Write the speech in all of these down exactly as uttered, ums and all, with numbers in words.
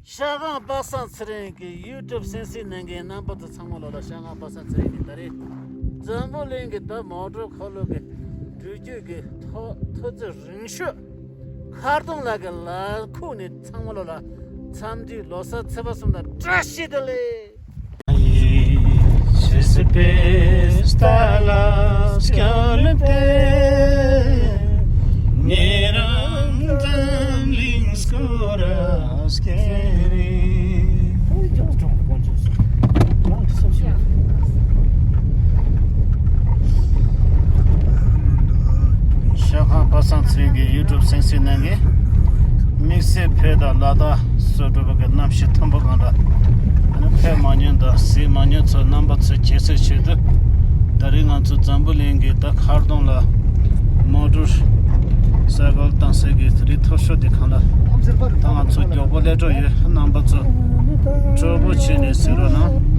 ཤ་སྒང་པ་སངས་ཚེ་རིང་གི་ཡུ་ཊུབ་གསན་གཟིགས་གནང་མཁན་རྣམ་པ་ཚོ་ཚང་མ་ལོ་ལ་ཤ་སྒང་པ་སངས་ཚེ་རིང་གིས་ད་རེས་འཛམ་བུ་གླིང་གི་ད་མོ་ཊ་འཁོར་ལོ་གི་འགྲུལ་སྐྱོད་ཀྱི་ཐོ་ཐོ་ཚད་རིང་ཤོས་མཁར་གདོང་ལ་གི་ལ་ཁུག་ནས་ཚང་མ་ལོ་ལ་འཚམས་འདྲི་ལོ་གསར་ཚེས་པ་གསུམ་དང་བཀྲ་ཤིས་བདེ་ལེགས། ཤ་སྒང་པ་སངས་ཚེ་རིང་གི་ཡུ་ཊུབ་གསན་གཟིགས་གནང་མཁན། དམིགས་བསལ་བོད་དང་ལ་དྭགས་སུ་འགྲོ་བ་གི་གནམ་གཤིས་མཐོན་པོ་གང་འདྲ། ཨ་ནི་ཕེབས་མ་མྱོང་དང་གཟིགས་མ་མྱོང་ཚོ་རྣམ་པ་ཚོའི་དགྱེས་གཟིགས་ཆེད་དུ། ད་རིང་ང་ཚོ་འཛམ་བུ་གླིང་གི་ད་མཁར་གདོང་ལ་མོ་ཊ་སའི་ཀལ་བཏང་སའི་གི་རི་མཐོ་ཤོས་དེ་གང་ལ། ད་ང་ཚོ་མགྱོགས་པོ་སླེབས་འགྲོ་ཡོད། རྣམ་པ་ཚོ་སྤྲོ་པོ་བྱས་ནས་གཟིགས་རོགས་གནང་།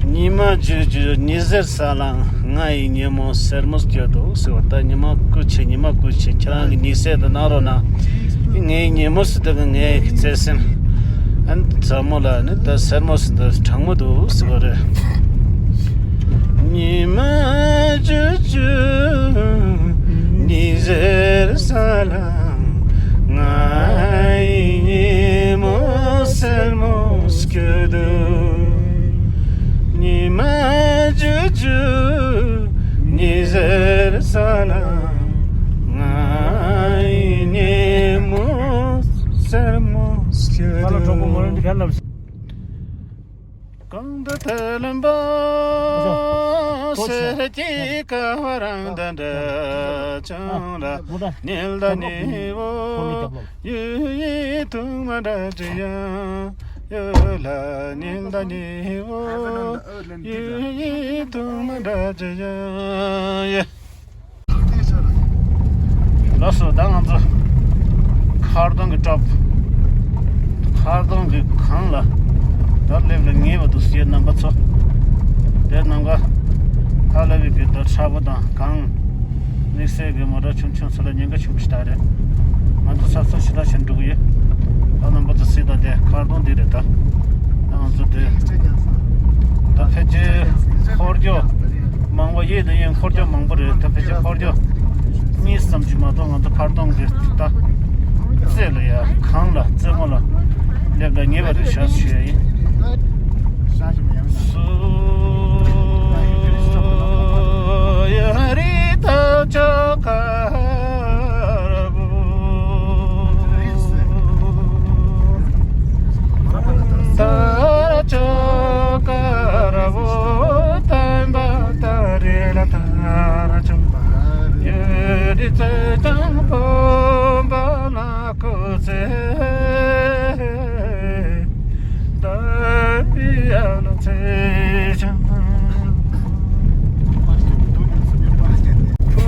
ཉི་མ་བརྗིད་ཆེ་ཉི་ཟེར་ས་ལ་ང་ཡི་ཉིན་མོ་སེར་མོ་སྐྱོ་འདུག་ཟེར་བ། ད་ཉི་མ་སྐུ་ཆེ་ཉི་མ་སྐུ་ཆེ། ཁྱེད་རང་གི་ཉི་ཟེར་དུ་གནང་རོགས་གནང་། ངའི་ཉིན་མོ་ཟེར་དུས་ངའི་བརྩེ་སེམས་ཨ་ནི་མཚན་མོ་ལ་ནི་ད་སེར་མོ་ཟེར་དུས་གྲང་མོ་འདུག་ཟེར་བ་རེད། ཉི་མ་བརྗིད་ཆེ་ཉི་ཟེར་ས་ལ་ང་ཡི་ཉིན་མོ་སེར་མོ་སྐྱོ་འདུག་ཉི་མ་བརྗིད་ཆེ་ཉི་ཟེར་ས་ལ་ང་ཡི་ཉིན་མོ་སེར་མོ་སྐྱོ་འདུག་གང་དུ་ཐལ་ལམ་པ། སེར་སྐྱའི་ཀ་བ་རང་དང་འདྲ་ཅང་ལ་ཉིལ་ད་ཉི་འོ་ཡུ་ཡི་དུང་མ་འདྲ་ཅི་ཡང་ཡུ་ལ་ཉིལ་ད་ཉི་འོ་ཡུ་ཡི་དུང་མ་འདྲ་ཅི་ཡང་ཡེ། ལགས་སོ། ད་ང་ཚོ་མཁར་གདོང་གི་ཊོབ། མཁར་གདོང་གི་གངས་ལ་ད་སླེབས་ལ་ཉེ་བ་འདུག་ཟེར་རྣམ་པ་ཚོ། དེ་ནང་ག་ཧ་ལ་བི་བི་ད་ཁྲ་བོ་དང་གངས། དམིགས་བསལ་གྱི་མོ་ཊ་ཆུང་ཆུང་ཚོ་ལ་ཉེན་ཁ་ཆེན་པོ་ཞིག་རེད། ང་ཚོ་ས་ཚོ་ཞེ་དྲག་ཞིག་འགྲོ་གི་ཡོད། ད་རྣམ་པ་ཚོ་གཟིགས་དང་། དེ་མཁར་གདོང་འདི་རེད་ད། ད་ང་ཚོ་དེ་ད་ཕལ་ཆེར་འཁོར་རྒྱུག་མང་པོ་ཡིན་ད་ཡིན། འཁོར་རྒྱུག་མང་པོ་རེད། ད་ཕལ་ཆེར་འཁོར་རྒྱུག་གཉིས་ཙམ་ཞིག་མ་གཏོགས། ང་ཚོ་མཁར་གདོང་གི་ད་རྩེ་ལ་ཡ་གངས་ལ་རྩེ་མོ་ལ་སླེབས་ལ་ཉེ་བ་རེད་ཤག་ཞུ་ཡ་ཡིན། སུ་ཡ་རི་ད་ཅོ་ཀ་ར་བུ། ད་ཅོ་ཀ་ར་བུ་ཏན་པ་ད་རི་ལ་ད་ར་ཅོ། ཡ་རི་ཙེ་ཅང་པོ་བ་ན་ཀུ་ཙེ། ད་པི་ཡ་ལ་ཚེ་ཆང་། ཕུ་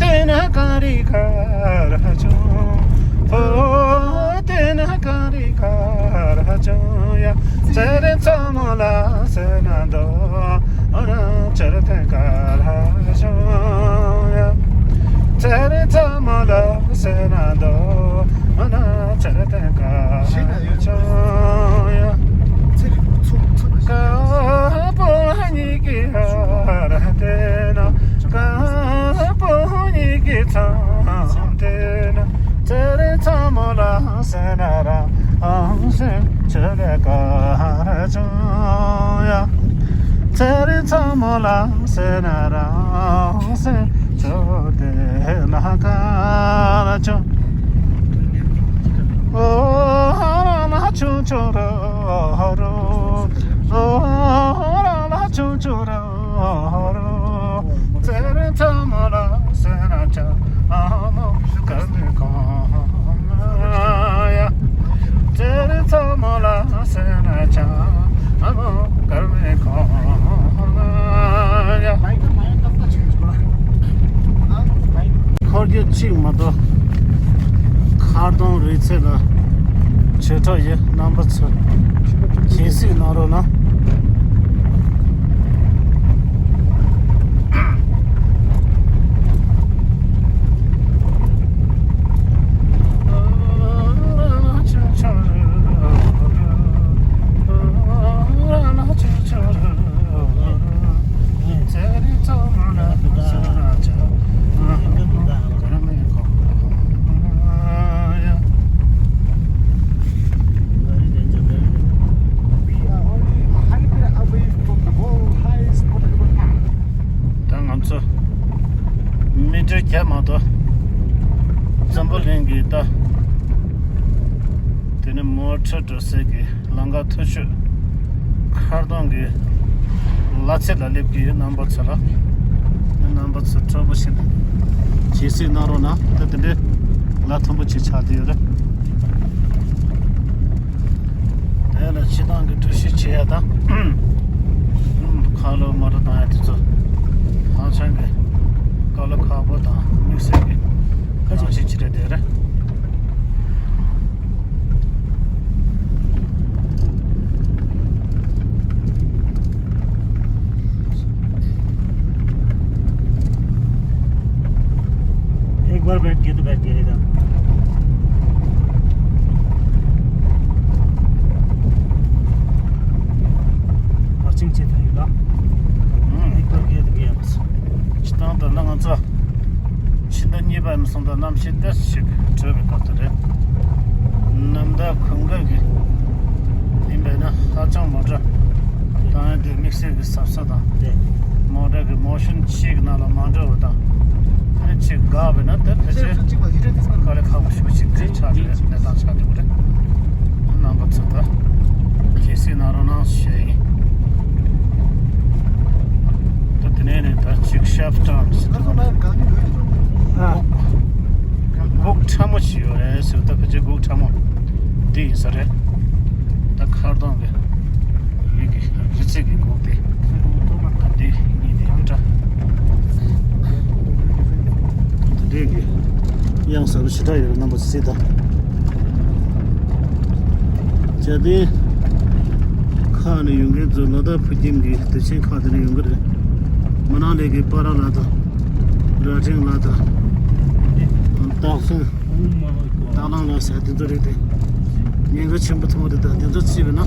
ཏེ་ན་ཀ་རི་ཀ་ར་ཆུང་། ཕུ་ཏེ་ན་ཀ་རི་ཀ་ར་ཆུང་ཡ། ཚེ་རིང་མཚོ་མོ་ལ་སེ་ན་འདོ། ཨོ་ར་ཚེ་རིང་ཀ་ར་ཆུང་ཡ། ཚེ་རིང་མཚོ་མོ་ལ་སེ་ན་འདོ། ཨོ་ར་ཚེ་རིང་ཀ་ར་ཆུང་ཡ། ཀ་པོ་ཉི་གི་ཧ་ར་ཏེ་ན། ཀ་པོ་ཉི་གི་ཚང་ཏེ་ན། ཚེ་རིང་མཚོ་མོ་ལ་སེ་ན་ར་ཨང་སེ་ཆུ་ལེ་ཀ་ར་ཆུང་ཡ། ཚེ་རིང་མཚོ་མོ་ལ་སེ་ན་ར་ཨང་སེ། འཁོར་རྒྱུག་གཅིག་མ་གཏོགས། མཁར་གདོང་རི་རྩེ་ལ་ཆོས་གྲོགས་ཡི་རྣམ་པ་ཚོ་གྱིས་གཟིགས་གནང་རོགས་གནང་། ད་ང་ཚོ་མི་ཊར་བརྒྱ་མ་གཏོགས་འཛམ་བུ་གླིང་གི་ད་དེ་ནི་མོ་ཊ་འགྲོ་སའི་གི་ལམ་ཁ་མཐོ་ཤོས། མཁར་གདོང་གི་ལ་རྩེ་ལ་སླེབས་ཀྱི་ཡོད། རྣམ་པ་ཚོ་ལ། རྣམ་པ་ཚོ་སྤྲོ་པོ་བྱས་ནས་གྱིས་གཟིགས་གནང་རོགས་གནང་། ད་དེ་འདྲའི་ལ་མཐོན་པོ་ཅིག་ཆགས་བསྡད་ཡོད་རེད། དེ་ལ་སྤྱི་བཏང་གི་འགྲུལ་བཞུད་བྱེད་ཡ་དང་། ཁ་ལོ་མོ་ཊ་བཏང་ཡ་དེ་ཚོ་ཧང་ཆང་གི་དཀའ་ལས་ཁག་པོ་དང་དམིགས་བསལ་གྱི་ཁ་ཆུང་ཞིག་ཅི་རེད་དེ་རེད། एक बार बैठ के तो बैठ के एकदम पर्चिंग चेत है ना। एक बार गया तो गया बस। སྤྱིར་བཏང་ད་ནི་ང་ཚོ་ཕྱི་ཟླ་གཉིས་པ་ནས་བཟུང་སྟེ་གནམ་གཤིས་ཏོག་ཙམ་ཞིག་དྲོ་བའི་སྐབས་དེ་རེད། གནམ་ཟླ་གོང་འགབ་ཀྱི་ཡིན་པས་ན་ཧ་ཅང་མོ་ཊ་བཏང་ཡ་དེ་དམིགས་བསལ་གྱི་གཟབ་གཟབ་དང་། རེད། མོ་ཊ་གི་མོ་ཤོན་གཅིག་གི་ནང་ལ་མ་འགྲོ་བ་དང་། ཨ་ནི་གཅིག་འགག་པས་ན་དེ་ཕལ་ཆེར་དཀའ་ལས་ཁག་པོ་ཞེ་པོ་ཅིག་དེ་ཆགས་ཀྱི་རེད། གནས་སྟངས་ཆགས་ཀྱི་རེད། རྣམ་པ་ཚོ་ད་གལ་སྲིད་ན་རོགས་གནང་ཞུ་ཡ་ཡིན། ད་དེ་ནས་ནས་ད་ཅིག་ཤབ་ཊའུན་ཟེར་དུས། ཨ། སྒུག་ཕྲ་མོ་ཞིག་ཡོད་རེད་ཟེར། ད་ཕལ་ཆེར་སྒུག་ཕྲ་མོ་འདི་ཡིན་ས་རེད། ད་མཁར་གདོང་གི་ཡུལ་གྱི་རི་རྩེ་གི་སྒུག་དེ་ད་འདི་གཉིས་དེ་ཡོད་འདྲ། ད་འདི་གི་དབྱངས་གསལ་པོ་ཞེ་དྲག་ཡོད་རེད། རྣམ་པ་ཚོ་གཟིགས་དང་། ཇ་དེ་ཁ་ནས་ཡོང་མཁན་ཚོ་ལ་དྭགས་ཕུག་རྒྱང་གི་དུས་ཆེན་ཁག་དེ་ནས་ཡོང་གི་རེད། མ་ན་ལི་གི་པ་ར་ལ་དང་། རྭ་སྒྲེང་ལ་དང་། སྟག་ཚང་། སྟག་ལང་ལ་ཟེར་དེ་ཚོ་རེད་དེ། ཉེན་ཁ་ཆེན་པོ་མཐོང་རེད། ད་དེ་ཚོ་བརྩིས་པ་ན་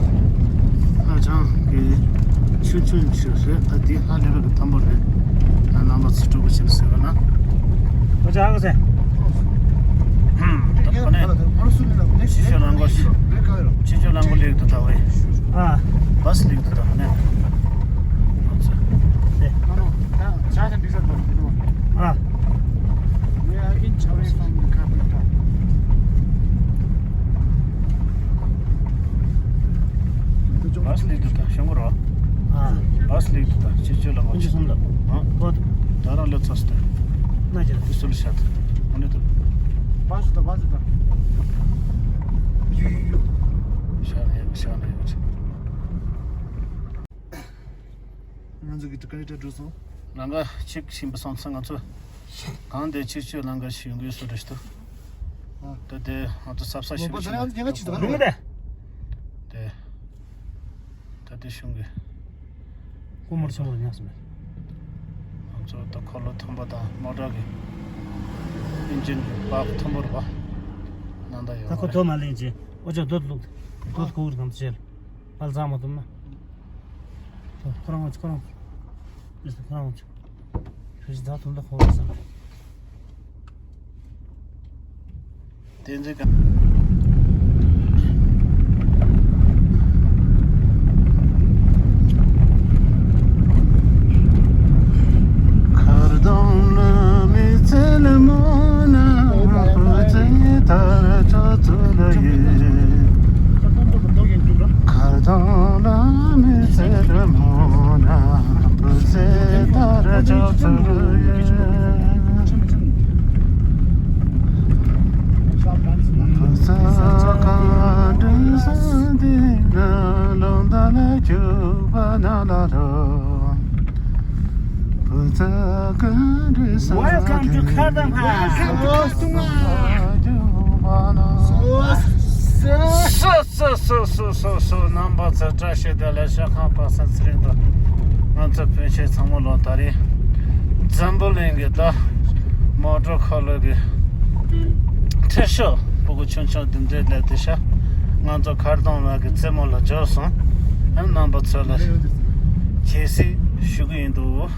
ཧ་ཅང་གི་ཆུང་ཆུང་ཞིག་རེད། ད་དེ་ཧ་ལས་པ་གི་མཐོན་པོ་རེད། ད་རྣམ་པ་ཚོ་སྤྲོ་པོ་བྱེད་ཟེར་བ་ན། ཨོ་ཅག་ཨང་ཟེར། ད་ཁོ་ནས་ཕྱི་ཕྱོགས་རླངས་འཁོར་ཞིག་ཕྱི་ཕྱོགས་རླངས་འཁོར་སླེབས་འདུག་ད་བས། ཨ། བ་སི་སླེབས་འདུག་ད་ཁོ་ནས། ཨ། We are in Chaweng from Kampong Town. བ་སི་སླེབས་འདུག་ད་ཤོང་གོ་རོ། ཨ། བ་སི་སླེབས་འདུག་ད་ཕྱི་ཕྱོགས་རླངས་འཁོར་ཞིག་ཨ། ད་རང་སླེབས་ཚར་སོང་ད། ན་ཅི་རེད། དེ་སུ་ལ་ཤར་ད། ཨ་ནི་ད། བ་སི་ད་བ་སི་ད། ཡུ་ཡུ་ཡུ། ཤར་ནས་ཤར་ནས། ང་ཚོ་གི་ཀ་ནི་ཏྲ་འགྲོ་སོང་། ལམ་ཁ་གཅིག་ཕྱིན་པ་སོང་ཙང་ང་ཚོ་གང་དེ་གཅིག་ཆོད་ལམ་ཁ་ཞིག་ཡོང་གི་སུ་རེད་ཤི་ཏུ། ཨ། ད་དེ་ང་ཚོ་གཟབ་གཟབ་ཞིག་ད་ང་ཚོ་ཉལ་ཁ་ཆེ་ད་རུང་མི་དེ། དེ་ད་དེ་ཤོང་གི། ཀུ་མར་ཆེན་པོ་ཉག་སོང་། ང་ཚོ་ད་འཁོར་ལོ་མཐོན་པོ་དང་མོ་ཊ་གི་ཨིན་ཇིན་པག་མཐོན་པོ་རེད་པ། ནང་ད་ཡོད་ད་ཁོ་མ་རེད། དོ་མ་ལེན་ཅི། ཨོ་ཅག་དོ་ལུག་དོ་ཁོ་བུར་གང་ཚེལ། ཨལ་ཛ་མ་དུམ་ན། ཁོ་རང་ཁོ་རང་། ཁོ་རང་། ཁྱོད་ཀྱིས་ད་དུང་ད་ཁོ་རང་ཟ། བསྟན་འཛིན་ག་མཁར་གདོང་ལ་ Welcome to Khardang Pass. སོ་སོ་སོ་སོ་སོ་སོ་རྣམ་པ་ཚོ་བཀྲ་ཤིས་བདེ་ལེགས། ཤ་ཁང་པ་སངས་ཚེ་རིང་དང་ང་ཚོ་ཕོན་ཆེན་ཚང་མ་ལོ་ད་རེས་འཛམ་བུ་གླིང་གི་ད་མོ་ཊ་འཁོར་ལོ་གི་འཕྲེད་ཤོག་སྤུ་གུ་ཆུང་ཆུང་འདི་འདྲའི་སླེབས་ཏེ་ཤག་ང་ཚོ་མཁར་གདོང་ལ་གི་རྩེ་མོ་ལ་འབྱོར་སོང་། ཨ་རྣམ་པ་ཚོ་ལ་གྱེས་སྲིད་ཞུ་གི་ཡིན་འདུག་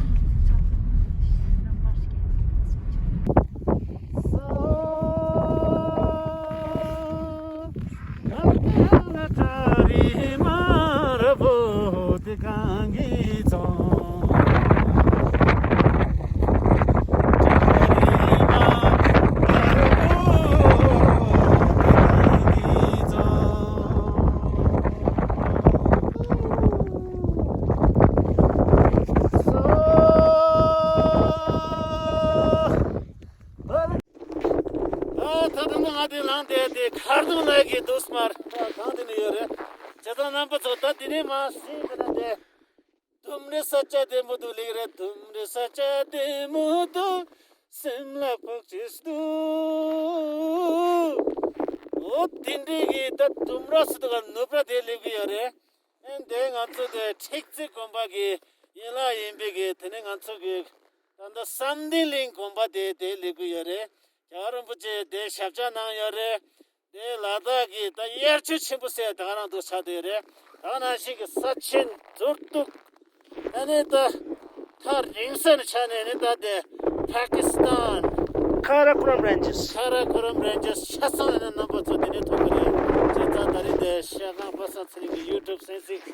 ད་ལྟ་ང་དེ་ལངས་བསྡད་དེ་མཁར་གདོང་ལ་གི་འདུག་སྨ་རེ། ད་གང་དེ་ནས་ཡོད་རེད། བྱས་ཙང་རྣམ་པ་ཚོ་ད་དེ་ནས་མར་སེང་གེ་ན་དེ། དུམ་རེ་ས་ཆ་བདེ་མོ་འདུག་ལེགས་རེད། དུམ་རེ་ས་ཆ་བདེ་མོ་འདུག་སེམས་ལ་ཕོག་ཅིག་འདུག་འོ་དེ་འདྲའི་གི་ད་དུམ་ར་སུ་འདུག་ག་ནུབ་ར་དེ་སླེབས་གི་ཡོད་རེད། ཨེ་འདི་ང་ཚོ་དེ་ཁྲིག་རྩེ་དགོན་པ་གི་ཡན་ལག་ཡིན་པའི་གི་དེ་ནས་ང་ཚོ་གི་ད་ལྟ་བསམ་གཏན་གླིང་དགོན་པ་དེ་དེ་སླེབས་གི་ཡོད་རེད། རྒྱལ་བ་རིན་པོ་ཆེ་དེ་ཞབས་ཕྱག་གནང་ཡོད་རེད། དེ་ལ་དྭགས་ཀྱི་ད་དབྱར་ཆོས་ཆེན་པོ་ཟེར་ད་ག་རང་འདུག་ཆགས་བསྡད་རེད། ད་ག་ནང་བཞིན་གྱི་ས་ཆེན་མཛོ་གཏུག་ཨ་ནི་ད་ཐག་རིང་ས་ནས་ཆགས་ནས་ནི་ད་དེ་པ་ཀི་སི་ཐན། Karakoram Ranges. Karakoram Ranges ཆ་ཚང་ཡིན་ན་རྣམ་པ་ཚོ་དེ་ནས་མཐོང་གི་རེད། བྱས་ཙང་ད་རིང་དེ་ཤ་ཁང་པ་སངས་ཚེ་རིང་གི་ཡུ་ཊུབ་གསན་གཟིགས་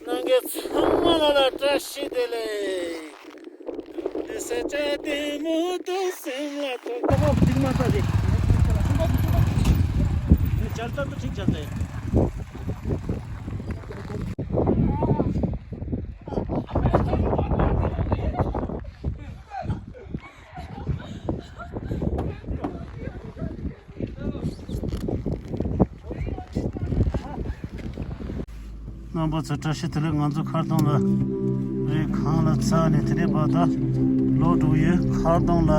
གནང་མཁན་ཚང་མ་ལ་ལ་བཀྲ་ཤིས་བདེ་ལེགས། དེ་ས་ཆ་དེ་མོ་དུ་སེམས་ལ་ཐོག་ད་བབ་འདིག་མ་ལྟ་དེ། ཇལ་ཏ་དུ་ཁྲིག་ཇལ་ཏ་ཡིན། རྣམ་པ་ཚོ་བཀྲ་ཤིས་བདེ་ལེགས། ང་ཚོ་མཁར་གདོང་ལ་རི་སྒང་ལ་འཛེགས་ནས་དེ་ནས་བར་ད་ལོག་འགྲོ་གི་ཡོད། མཁར་གདོང་ལ་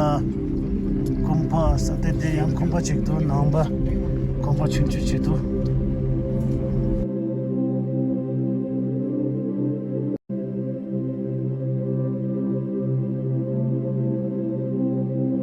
དགོན་པ་ས་དེ་དེ་ཡང་དགོན་པ་ཅིག་འདུག་ནང་པ་དགོན་པ་ཆུང་ཆུང་ཅིག་འདུག